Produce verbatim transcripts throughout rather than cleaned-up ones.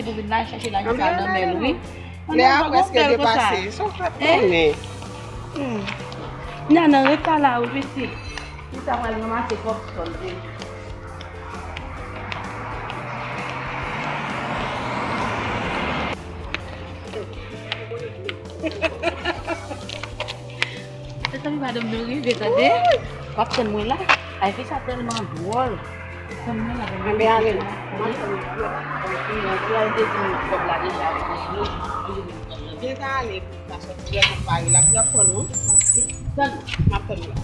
li pou vin la chèche lajan sa nan men l, wi. Lè a prèske depase. Sa w fè konnen? Nana, ret pa la, wi, pitit. Li ta pral ranmase kòb sòl deja. Mezanmi, madanm nou rive, tande. W ap tann mwen la. Ay, fi sa tèlman dwòl. Tann mwen la, tann mwen. Anben ale. Deja ale. Sa sòti vrèman pare la, pou y ap pran nou. Tann, m ap tann ou la.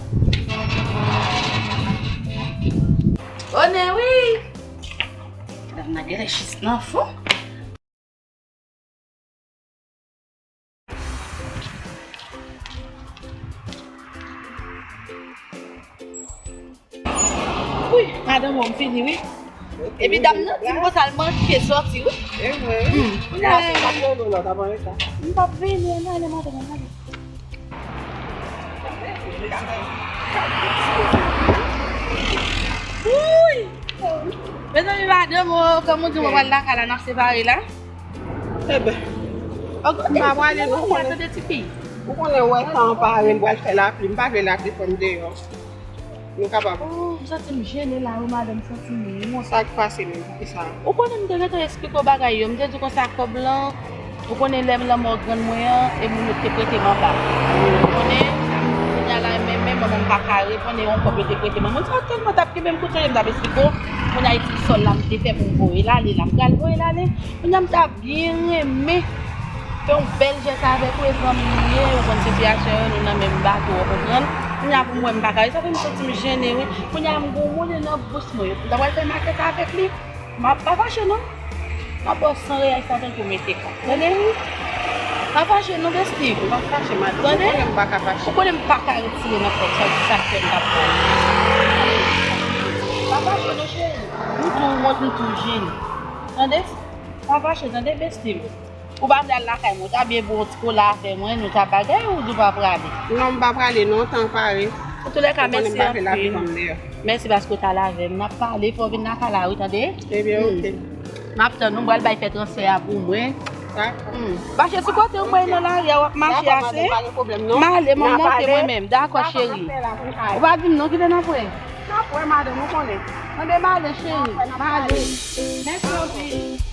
Bonè wi! Madanm nan genlè jis nan fon. Wi, madanm, m fini, wi. Epi dam nan di m konsa l manke sòti, wi. E mwen, wi. Hmm. Kounye a, m p ap vini, non, ale, madanm, ale. Wouy! Mezanmi, madanm, o, kòm ou di, mwen pral lakay la, n ap separe la. Eben, m pa prale non, ou konnen. Ou konnen wè tan an pare, m pral fè lapli, m pa vle lapli fè m deyò. Nou kapab. Oh, m santi m jennen la, wi, madanm, m santi m wont. Sa k pase menm, poukisa? Ou konnen m te gentan eksplike w bagay yo, m te di w konsa kòb lan, ou konnen lè m lanmò grann mwen an, e moun yo te prete m anba. Ou konnen, kounye a la, menm, menm manman m pa ka reponn, e yon kòb yo te prete m. Moun sa yo tèlman t ap kenbe m kout soulye, m t ap eksplike w, kounye a etid sòl la m te fè pou m voye l ale la, m pral voye l ale, kounye a m t ap byen renmen fè yon bèl jès avèk ou, e zanmi m ye, ou konn sitiyasyon yo, nou nan menm bato, ou konprann? Kounye a pou m wè m pa ka, sa fè m santi m jennen, wi. Kounye a m gon moulen nan bouch mwen, m ta pral fè makèt avèk li. M ap, pa fache non. M ap ba w san reyèl sa tankou mete kòb. Tande? Pa fache non, besti. M pa fache, madanm. Tande? Ou konnen m pa ka fache. Ou konnen m pa ka retire nan kòb sa, se sa k fè m t ap ba w. Pa fache non, cheri. M tou wont, m tou jennen. Tande? Pa fache, tande, besti m. Ou pa vle al lakay mwen, ou ta byen bwè yon ti kola avè mwen, nou ta bagay, ou di w pa prale? Non, m pa prale non, tan pare. Antoulèka, mèsi anpil. Mèsi paske w t al avè m. N ap pale, fò w vin lakay la, wi, tande? Ebyen, oke. M ap tann ou, m pral bay fè transfè a pou mwen. Dakò. Hmm. Mache sou kote w, mwen nan lari a, w ap mache ase. Dakò, madanm, pa gen pwoblèm non. M ale, m ap monte mwen menm. Dakò, cheri. Ou pa di m non, kite n ap wè. N ap wè, madanm, ou konnen. Tande, m ale, cheri. M ale. Mèsi anpil.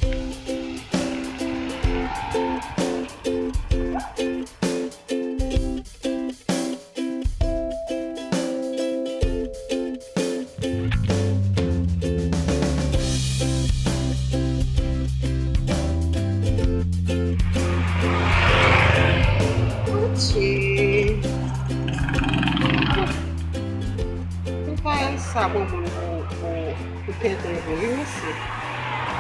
Mikaèl sa bon moun pou, pou, pou tenten vre, wi, mesye.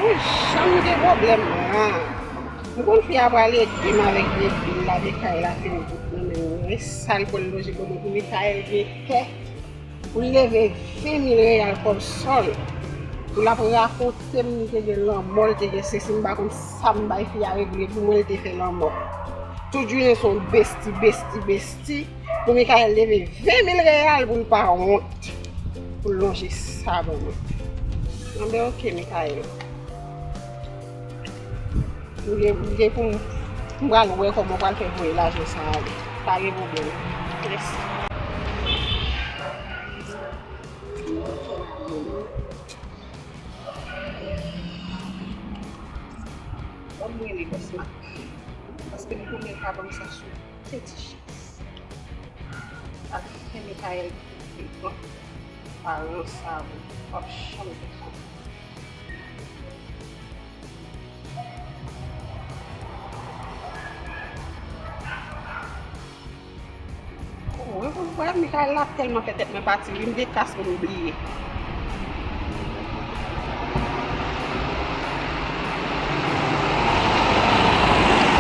Ou janm gen pwoblèm la. M konn fi a pral ede m avèk vye bil la, de kay la fin bout nan men m. E sa l pran loje ban mwen pou Mikaèl gen kè pou l leve ven mil reyal kòb sòl. L ap rakonte m li te gen lanmò, li te gen sesi, m pa konn sa m bay fi a regle pou mwen, li te fè lanmò. Tout jounen se yon besti, besti, besti. Pou Mikael leve ven mil reyal pou l pa wont. Pou l lonje sa ban mwen. Anben, oke, Mikael. M gen, m gen pou m, m pral wè kòman m pral fè voye lajan sa ale. Pa gen pwoblèm. Mèsi. Ban m rele bòs Mak. Paske m konnen l pa ban m sa sou teti chans. Ak Mikael ki te pran paran sa, w ap janm te konn. Mwen konn frè Mikael la tèlman fè tèt mwen pati, wi, m gen kas pou m bliye.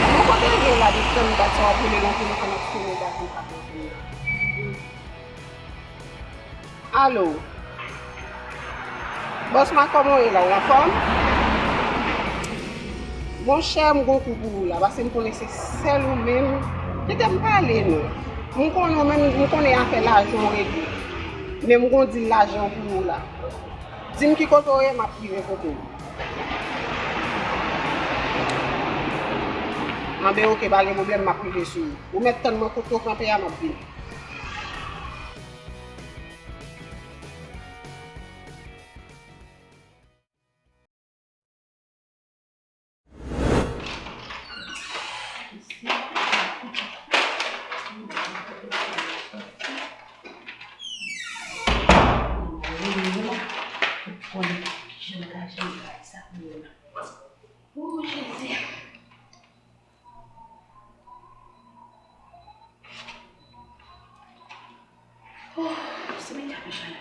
Mwen kote l ye la, li tann dat sa w ap rele l anpil, mwen konn ap sonnen dat li pa konn sonnen. Alo. Bòs Mak, kòman w ye la? Ou anfòm? Monchè, m gon kou pou ou la, paske m konnen se sèl ou menm. Kite m pale non. M konnen w menm, m konnen afè lajan w regle. Men m gon dil lajan pou ou la. Di m ki kote w ye, m ap rive kote w. Anben, oke, pa gen pwoblèm, m ap rive sou ou. Ou mèt tann mwen kote w kanpe a, m ap vini. Oh, se mete a pi chalè.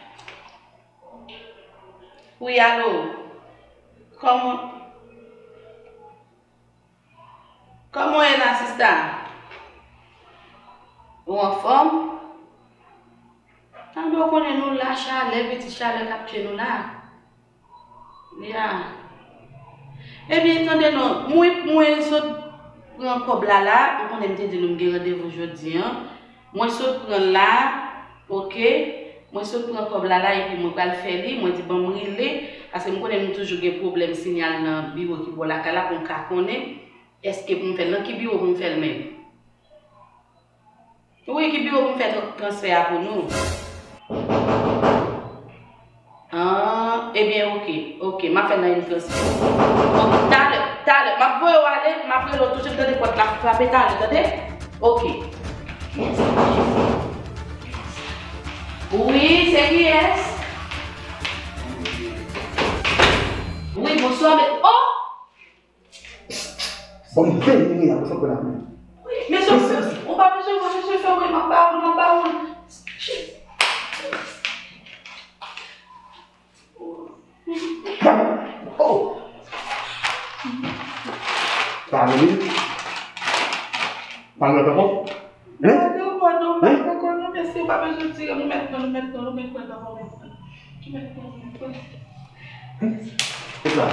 Wi, alo. Kòman, kòman w ye la, sista? Ou anfòm? Tanbe w konnen nou la, chalè, pitit chalè k ap tye nou la. Ya. Ebyen, tande non, mwen, mwen sot pran kòb la la, ou konnen m te di nou m gen randevou jodi an. Mwen sot pran l la, oke. Mwen sot pran kòb la la, epi mwen pral fè li, mwen di ban m rele, paske m konnen nou toujou gen pwoblèm sinyal nan biwo ki bò lakay la pou m ka konnen èske pou m fè l nan ki biwo pou m fè l menm. Wi, ki biwo pou m fè tran-, transfè a pou nou? Ah, ebyen, oke, oke, m ap fè nan yon transfè. Oke, talè, talè, m ap voye w ale, m ap rele w toujou, tande pòt la frape talè, tande? Oke. Wi, se kiyès? Wi, bonswa, men, oh! Bon, m vini, vini, apre sa, w pral apre. Wi, mesye, ou pa bezwen, ou pa bezwen fè mwen, m ap ba ou, m ap ba ou. Oh! Pale, wi. Pale, papa. Hein? Pale, papa, non, papa, non, mesye, ou pa bezwen tire, nou mèt pran, nou mèt pran, nou mèt pran, papa, nou mèt pran. Nou mèt pran, nou mèt pran. Hein? Konsa.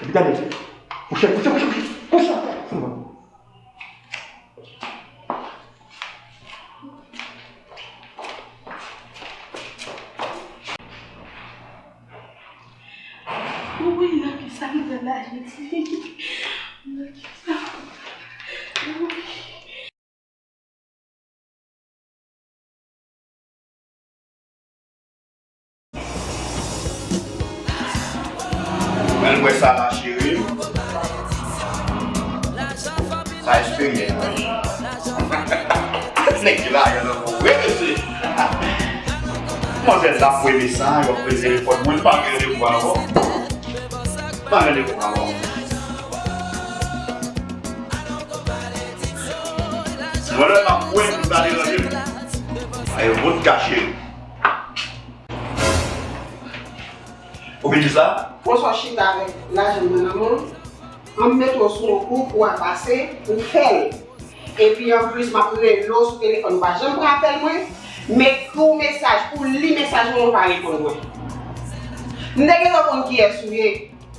Epi gade, kouche, kouche, kouche, kouche, kouche atè, sèlman. Wi, nan kisa m pran lajan ti fi? Nan kisa? Wi. Mwen wè sa la, cheri. Sa esperyans mwen ye. Nèg ki la, gen nan kou. Wi, mesye. Manzèl la, pou eme sa, yo pran telefòn mwen, pa gen randevou ankò. Pa gen randevou ankò. Mwen lè m ap kwè m ta deranje m. Ay, vodka cheri. Ou vin di sa? Bonswa, chita avèk lajan nan nan men w. An m mete w sou yon kou pou w a pase, pou w fè l. Epi anplis, m ap rele w sou telefòn, ou pa janm pran apèl mwen. M ekri w mesaj, pou w li mesaj mwen, ou pa reponn mwen. M te gentan konn kiyès ou ye.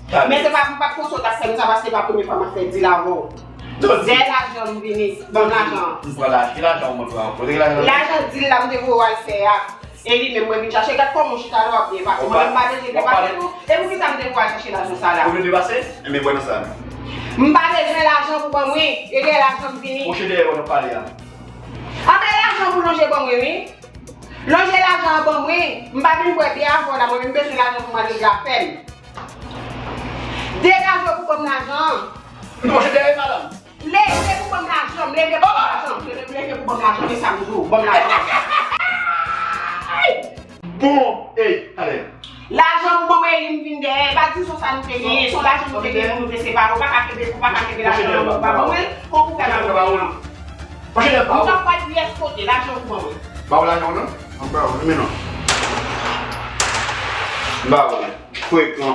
Men se pa, m pa t panse w t ap fè m sa, paske se pa premye fwa m ap fè dil avè w. Dèyè lajan m vini, ban m lajan an. M pran lajan, ki lajan w mwen pran? Kote ki lajan? Lajan dil la m te voye w al fè a. E li menm mwen vin chache, gad kòman w chita la w ap byen pase. Mwen menm m pa bezwen byen pase tou. E poukisa m te voye w al chache lajan sa la? Ou vle byen pase? Enben, pran nan sa. M pa bezwen lajan pou ban mwen. E dèyè lajan m vini. Pwoche dèyè w nan pale a. Anben lajan pou lonje ban mwen, wi. Lonje lajan an ban mwen. M pa vin bwè byen avè w la, mwen menm m bezwen lajan pou m al regle afè m. Degaje w pou ban m lajan an. M pwoche dèyè madanm. Leve pou ban m lajan, leve pou ban m lajan, leve, leve pou ban m lajan, men sa m di w, ban m lajan. Bon, ey, talè. Lajan pou ban mwen, e li m vin dèyè, e pa dizon sa nou te genyen, se yon lajan nou te genyen pou nou te separe, ou pa ka kenbe, ou pa ka kenbe lajan nan men w pa ban mwen, fòk ou fè bagay la. Pwoche dèyè pa ou. M pa pral pyès kote, lajan pou ban mwen. Ba ou lajan w non? M ba ou, men non. M ba ou. Frekan.